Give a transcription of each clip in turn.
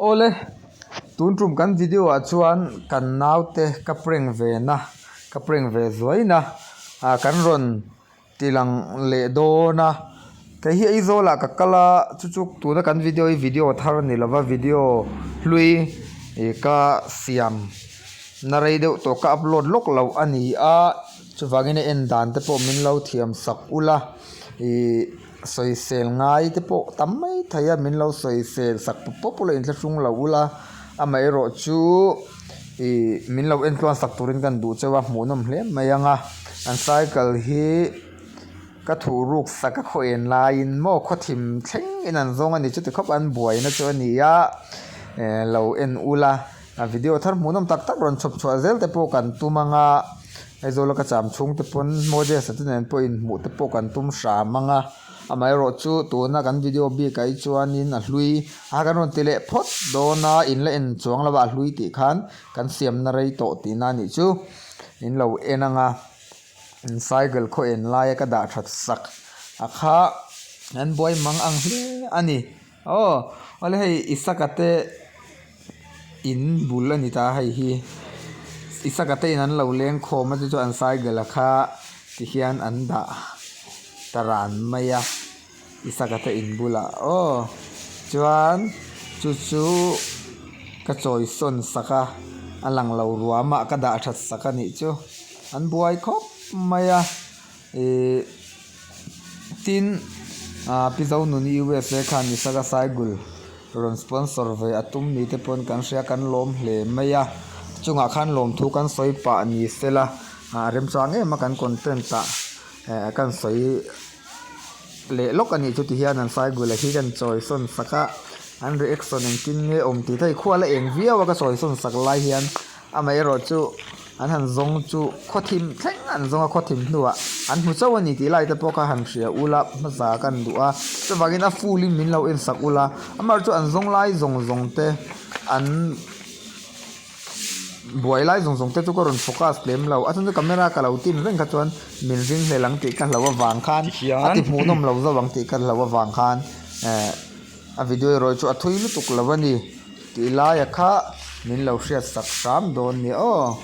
Awle, tun tum kan video ah chuan kan naute ka prank ve na, ka prank ve zuai na ah kan rawn ti lang leh dawn a. Kei hi Aizawl ah ka kal a, chu chu tuna kan video hi video thar a ni lova video hlui ih ka siam na rei deuh tawh ka upload lawk loh a ni a, chuvangin a en dan te pawh min lo thiam sak ula ih. Sawisel ngai te pawh tam mai thei a, min lo sawisel sak pawp pawp ula inthlahrung lo ula, amaherawh chu ih min lo entluan sak turin kan duh cheu a, hmuhnawm hle mai ang a, an cycle hi ka thuh ruk sak a khaw en laiin maw khawthim thleng in an zawng a ni chuti khawp an buaina chu a ni a, eh lo en ula a video thar hmuhnawm tak tak rawn chhawp chhuah zel te pawh kan tum ang a. Aizawl a ka cham chhung te pawn Moses a te nen pawh inhmuh te pawh kan tum hram ang a, amaherawh chu tuna kan video bikah hi chuanin a hlui a kan rawn ti leh phawt dawn a, in la en chuang lo a a hlui tih khan kan siamna rei tawh tihna a nih chu in lo en ang a, cycle khaw en laia ka dah that sak a kha an buai mang ang hle a ni. Aw awle hei Isaka te in bul a ni ta hei hi Isaka te in an lo leng khawm a chu chu an cycle a kha ti hian an dah ta ran mai a Isaka te in bulah aw chuan chu chu ka chawi sawn sak a a lang lo ruam ah ka dah that sak a nih chu an buai khawp mai a. Ihh tin ah Pi Zonuni USA khan Nisarga Saigul rawn sponsor ve a tum ni te pawn kan hria kan lawm hle mai a chungah khan lawmthu kan sawi pah ni sela ah remchang em a kan content ah eh kan sawi leh lawk a nih chu ti hian an Saigul a hi kan chawi sawn sak a an reaction engtin nge awm tih te hi khua la eng viau a ka chawi sawn sak lai hian amaherawh chu. An han zawng chu khawthim thleng an zawng a, khawthim hnuah an hmu chauh a ni tih lai te pawh kha han hria ula, hmasa kan duh a, chuvangin a full in min lo en sak ula, amaherawhchu an zawng lai zawng zawng te an buai lai zawng zawng te chu ka rawn focus lem lo, a chhan chu camera ka lo tin reng kha chuan min ring hlel ang tih ka hlo avang khan a ti hmuhnawm lo zo ang tih ka hlo avang khan eh a video erawh chu a thui lutuk lo a ni. Tih laia kha min lo hriat sak hram dawn nia aw.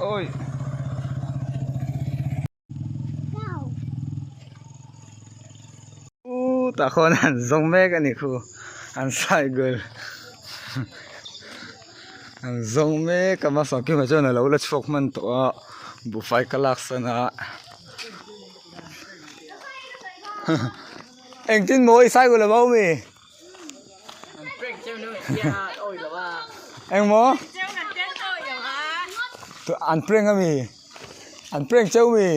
Oi. U tah khawn an zawng mek a ni khu an cycle an zawng mek a hmasa kima chuan a lo la chhuak hman tawh a buhfai ka lak san a engtin maw i cycle a bo mi engmaw an prank a mi. An prank cheu mi.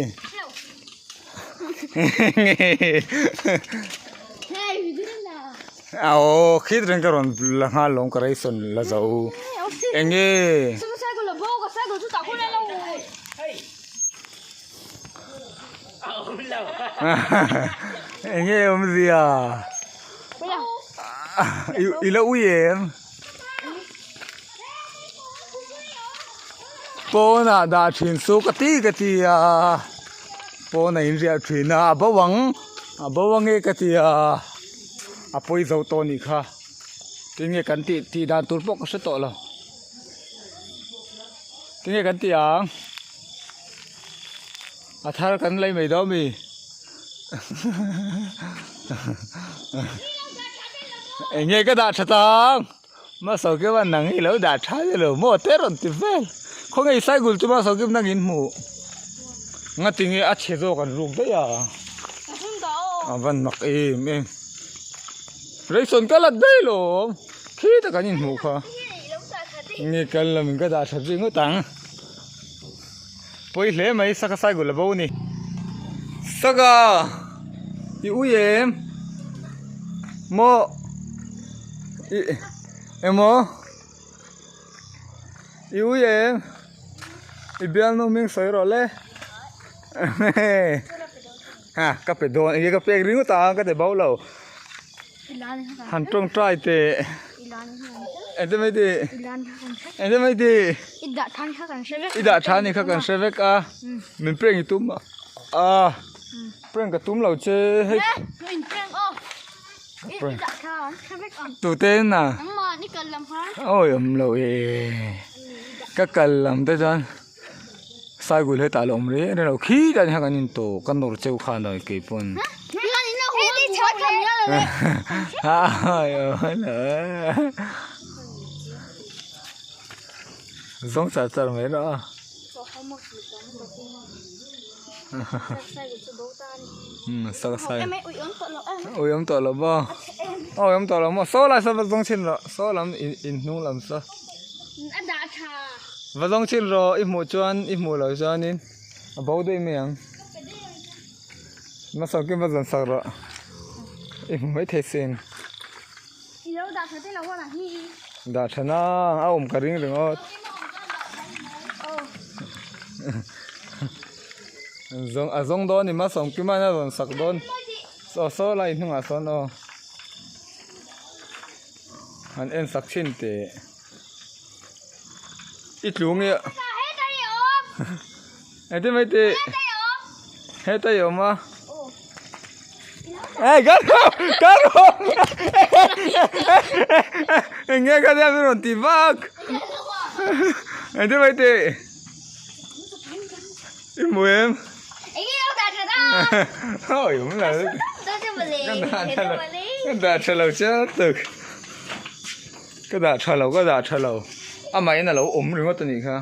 Aw khit reng ka rawn la nghal lawm ka ration la zo. Enge. Enge awmzia. I la ui em. Pawnah dah thin chu ka ti ka ti a pawnah in riah thin a a bo ang a bo ang e ka ti a a pawi zo tawh a nih kha tinge kan tih tih dan tur pawh ka hre tawh lo tinge kan tih ang a thar kan lei mai dawn mi enge ka dah tha tang. Hmasa kim a nang hi lo dah tha ni lo maw te rawn ti vel khawnge i cycle chu hmasa kim nang in hmuh nga tinge a chhe zawk an ruk daih a a van mak em em ration ka la daih lawm khi tak an inhmuh kha nge kal lo min ka dah tha zui ngawt ang. Pawi hle mai saka saigul a bo ni. Saka i ui em? Maw i emaw i ui em? I bialnu hming sawi rawh le. Ha ka pe dawn enge ka pek ringawt ang ka ti bo lo. Han tawngtai teh. Engtin mai tih? Engtin mai tih? I dah tha ni kha kan hre vek. I dah tha ni kha kan hre vek a. Min prank i tum a. Prank ka tum lo che hei. Min prank aw. I dah tha an hre vek ang. Tute in a? Nangmah i kal lam khan. Awi awm lo e. Ka kal lam te chuan Saigul hetah la awm reng reng lo khi dan hian kan in tawh ka nawr cheu khan a keipawn. Zawng char char mai rawh a. Ui awm tawh lo maw? Ui awm tawh lo maw? Saw lai saw va zawng chhin rawh saw lam in hnung lam saw. Va zawng chhin rawh i hmuh chuan i hmuh loh chuanin a bo daih mai ang. Hmasawkin va zawn sak rawh i hmu mai thei sin. Dah tha na a awm ka ring ringawt. Zawng a zawng dawn ni Hmasawmkima a rawn sak dawn. Saw saw lai hnungah sawn aw. Han en sak thin teh. I tlu nge Engtin mai tih Heta i awm a Ê ka rawh ka rawh Enge ka nia min rawn ti vak Engtin mai tih I hmu em Awi awm lo Ka dah tha lo ka dah tha lo chiang tuk. Ka dah tha lo ka dah tha lo amah in a lo awm ringawt a nih kha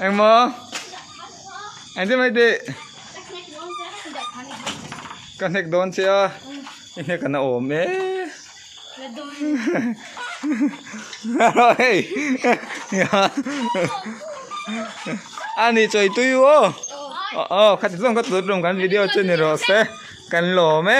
engmaw engtin mai tih ka hnek dawn che a i hnek an a awm e hei a ni chawi tui u aw aw khati zawng ka tlut rum kan video chu ni rawh se kan lawm e.